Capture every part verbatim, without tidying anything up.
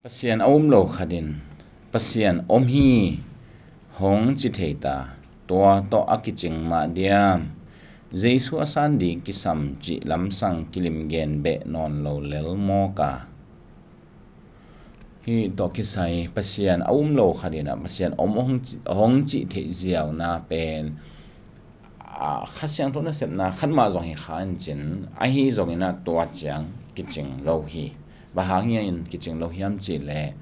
Pasian a um lo khatin Pasian om hi hong ci thei ta, tua tawh a kicing mah diam? Jesu a san ding kisam cih lamsang kilim gen beh nawn lo lel mawk a. Hih tawh kisai Pasian a um lo khatin ah Pasian om hong ci, hong cih theih ziauna pen, a, Kha Siangtho nasepna khat mah zong hi kha in cin, ahi zongin ah tua ciang kicing lo hi. Bang hang hiam in kicing lo hiam cih leh,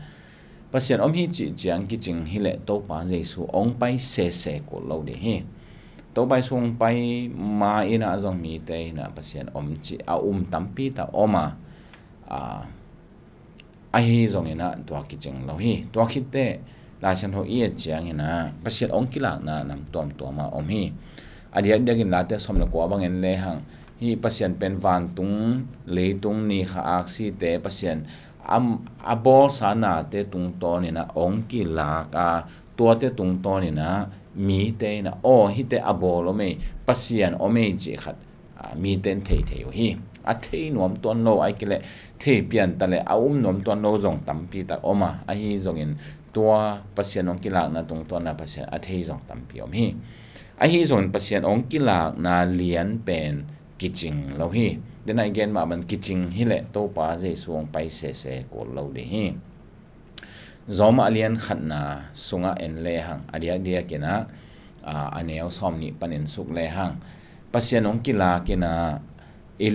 Pasian om hi cih ciang kicing hi leh Topa Jesu hong pai sese kul lo ding hi. Topa Jesu hong pai ma in ah zong mite in ah Pasian om cih a um tampi tak om a, a, ahi zongin ah tua kicing lo hi. Tua khit teh Lai Siangtho i et ciangin ah Pasian hong kilakna nam tuamtuam ah om hi. A diakdiakin Late sawm le kua bangin lehang, hih Pasian pen vantung leitung ni kha aksite Pasian a, a bawlsa nate tungtawnin ah hong kilak a, tuate tungtawnin ah mite in ah, aw, hihte a bawl om ei, Pasian om ei cih khat, a, mite in thei thei uh hi. A thei nuam tuan lo, ahih kei leh thei pian ta leh a um nuam tuan lo zong tampi tak om a, ahi zongin tua Pasian hong kilakna tungtawn ah Pasian a thei zong tampi om hi. Ahi zongin Pasian hong kilakna lian pen kicing lo hi. Denai gen mah bang kicing hi leh Topa Jesu hong pai sese kul lo ding hi. Rom a lian khatna sungah en lehang, a diakdiakin ah, a, a neu sawm nih panin suk lehang, Pasian hong kilak in ah, i,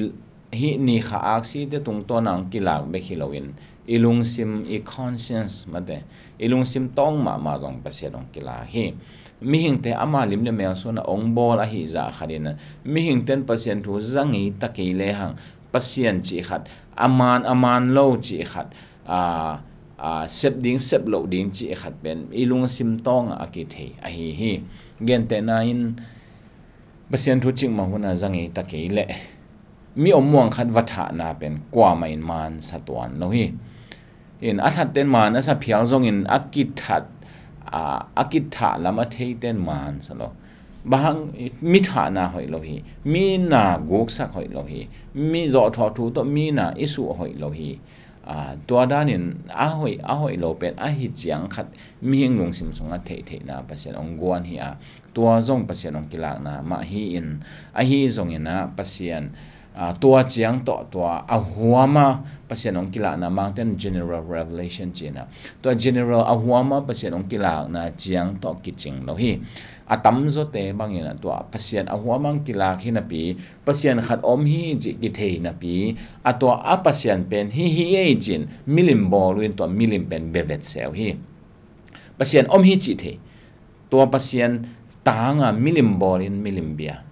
hih ni kha aksite tungtawn ah hong kilak bek hi loin, i lungsim, i conscience mate, i lungsim tawng mahmah zong Pasian hong kilak hi. Mihingte ama lim le mel suan ah hong bawl ahih zah khatin ah, mihingte in Pasian thu za ngei ta kei lehang, Pasian cih khat, a man, a man lo cih khat, a, a, sep ding, sep loh ding cih khat pen i lungsim tawng ah a kithei ahi hi. Gentehna in, Pasian thu cikmah hun ah za ngei ta kei leh, mi om muang khat va thahna pen kuamah in man sa tuan lo hi. In a thatte in man a sa phial zongin a kithat, a, a kithah lam a theite in man sa lo. Bang hang, mi thahna hoih lo hi, mi na guksak hoih lo hi, mi zawhthawh thu tawh mi na i suh hoih lo hi. A, tua danin a hoih, a hoih lo pen ahi ciang khat mihing lungsim sungah theihtheihna Pasian hong guan hi a, tua zong Pasian hong kilakna mah hi in, ahi zongin ah Pasian, a, tua ciang tawh tua a huam a Pasian hong kilakna, Mangte in general revelation ci in ah, tua general a huam a Pasian hong kilakna ciang tawh kicing lo hi. A tamzawte bangin ah tua Pasian a huam a hong kilak hi napi, Pasian khat om hi cih kithei napi, a tua a Pasian pen hih hi ei ci-in milim bawl uh in tua milim pen bia vetseu hi. Pasian om hi cih thei, tua Pasian tang a milim bawlin milim bia.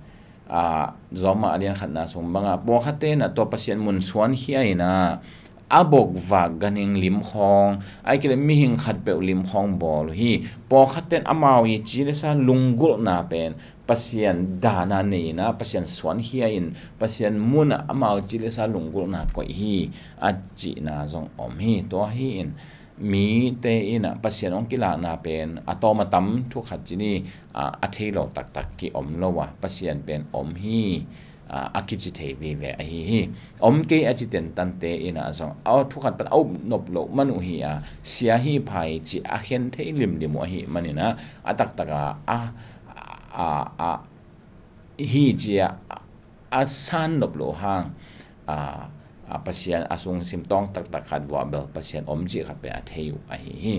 A, Rom a lian khatna sung bangah pawlkhatte in ah tua Pasian mun suankhia in ah, a bokvak ganhing lim khawng, ahih kei leh mihing khatpeuh lim khawng bawl uh hi. Pawlkhatte in amau i ci le sa lunggulhna pen Pasian dan a nei in ah, Pasian suankhia in, Pasian mun ah amau ci le sa lunggulhna koih hi, a cihna zong om hi. Tua hi in, mite in ah Pasian hong kilakna pen a tawm a tam thu khat ci ni, a, a thei lo taktak ki om lo a, Pasian pen om hi, a, a kici thei vive ahi hi. Om kei a ci tentante in ah zong a thu khat pan a up nop loh man uh hi a, sia hi pha hi cih a khen thei limlim uh ahih manin ah, a taktak a, a, a, a, hi ci a, a san nop loh hang, a, a, Pasian a sungsim tawng taktak khat vuah bel Pasian om cih khat pen a thei uh ahi hi.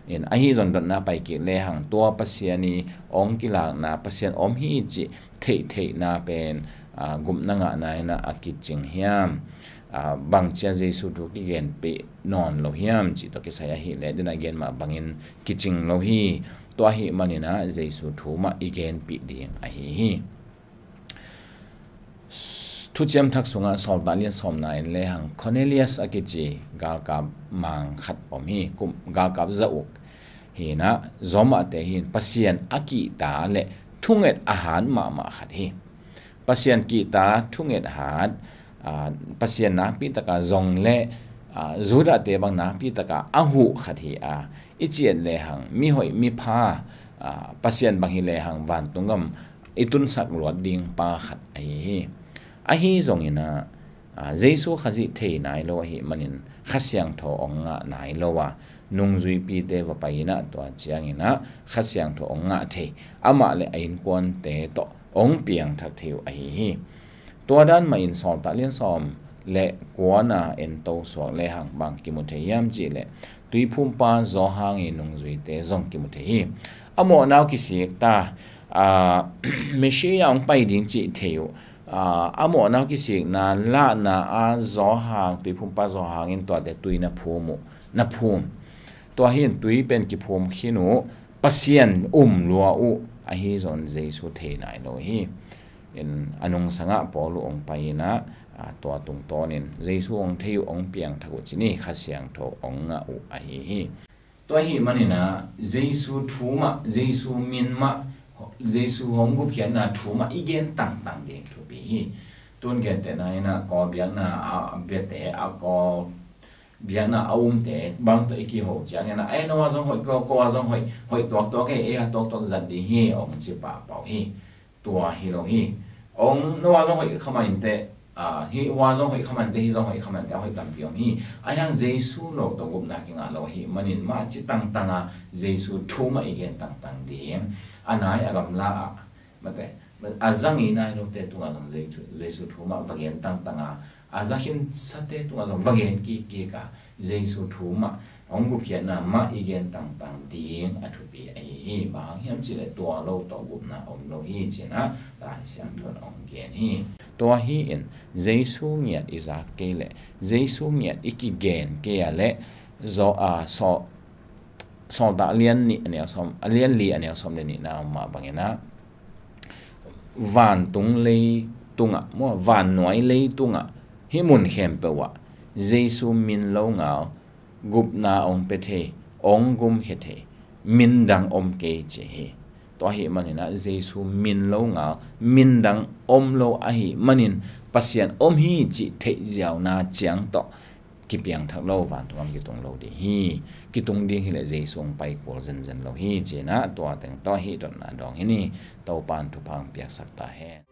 In ahi zong dotna pai kik lehang, tua Pasian i hong kilakna, Pasian om hi cih theihtheihna pen, a, gupna ngahna in ah a kicing hiam? A, bangci a Jesu thu kigenpih nawn lo hiam cih tawh kisai ahih leh, denai gen mah bangin kicing lo hi. Tua ahih manin ah Jesu thu mah i genpih ding ahi hi. Thuciam Thak sungah Sawltak lian sawmna en lehang, Cornelius a kici galkap mang khat om hi. Kum, galkap za uk hi in ah, Rom ahte hi in, Pasian a kihta le thunget a hat mahmah khat hi. Pasian kihta, thunget hat, a, Pasian nakpi taka zong le, a, Judahte bang nakpi taka a huh khat hi a, i ciat lehang mihoih mipha, a, Pasian bang hi lehang vantung gam i tunsak luat ding pa khat ahi hi. Ahi zongin ah, Aa, Jesu Khazih thei nai lo ahih manin Kha Siangtho hong ngah nai lo a, nungzuipite va pai in ah tua ciangin ah Kha Siangtho hong ngah thei, amah le a innkuante tawh hong piangthak thei uh ahi hi. Tua dan mahin Sawltak lian sawm le kuana ento suak lehang bang kimu thei hiam cih leh Tuiphumpa Johan i nungzuite zong kimu thei hi. A mawhna uh kisik ta, aa, Messiah hong pai ding cih thei uh. Aa, a mawhna uh kisikna lahna a Johan, Tuiphumpa Johan in tuate tui na phum uh, na phum. Tua hi in tui pen kiphum khin uh, Pasian um lua uh, ahi zong Jesu thei nai lo hi. In a nungsangah Paul uh hong pai in ah, aa, tua tungtawnin Jesu hong thei uh, hong piangthak uh ci ni, Kha Siangtho hong ngah uh ahi hi. Tua ahih manin ah Jesu thu mah, Jesu min mah, Jesu hong gupkhiatna thu mah i gen tangtang ding thupi hi. Tun gentehna in ah Kawl biakna a biate, a Kawl biakna a umte bang tawh i kiho ciangin ah, "Ei, no a zong hoih, ko, ko a zong hoih, hoih tuaktuak e, ei a tuaktuak zat ding hi," hong ci pahpah uh hi. Tua hi lo hi. Hong, no a zong hoih kha mah inteh, aa, hi, hua zong hoih kha mah inteh, hi zong hoih kha mah inteh, a hoih tampi om hi. Ahi hang Jesu lo tawh gupna kingah lo ahih manin mah ci tangtang a, Jesu thu mah i gen tangtang ding. A nai a gamla ah, mate, a zang i nai lote tungah zong Jesu, Jesu thu mah va gen tangtang a, a za khinsate tungah zong va gen kikkik a, Jesu thu mah, hong gupkhiatna mah i gen tangtang ding a thupi ahi hi. Bang hang hiam cih leh tua lo tawh gupna om lo hi ci-in ah Lai Siangtho in hong gen hi. Tua hi in Jesu ngiat i zak kei leh, Jesu ngiat i kigen kei a leh, Zo-, aa, Saw-, Sawltak a lian nih a neu sawm, a lian li a neu sawm le nihna ah mah bangin ah, vantung leitungah, maw, vannuai leitungah, hih mun khempeuh ah Jesu min lo ngal gupna hong pia thei, hong gumkhia thei min dang om kei ci hi. Tua ahih manin ah Jesu min lo ngal min dang om lo ahih manin Pasian om hi cih theih ziauna ciang tawh kipiangthak lo, vantung gam kitung lo ding hi. Kitung ding hi leh Jesu hong pai kul zenzen lo hi ci-in ah tua teng tawh hih dotna dawng hi ni. Topa'n thupha hong piaksak ta hen.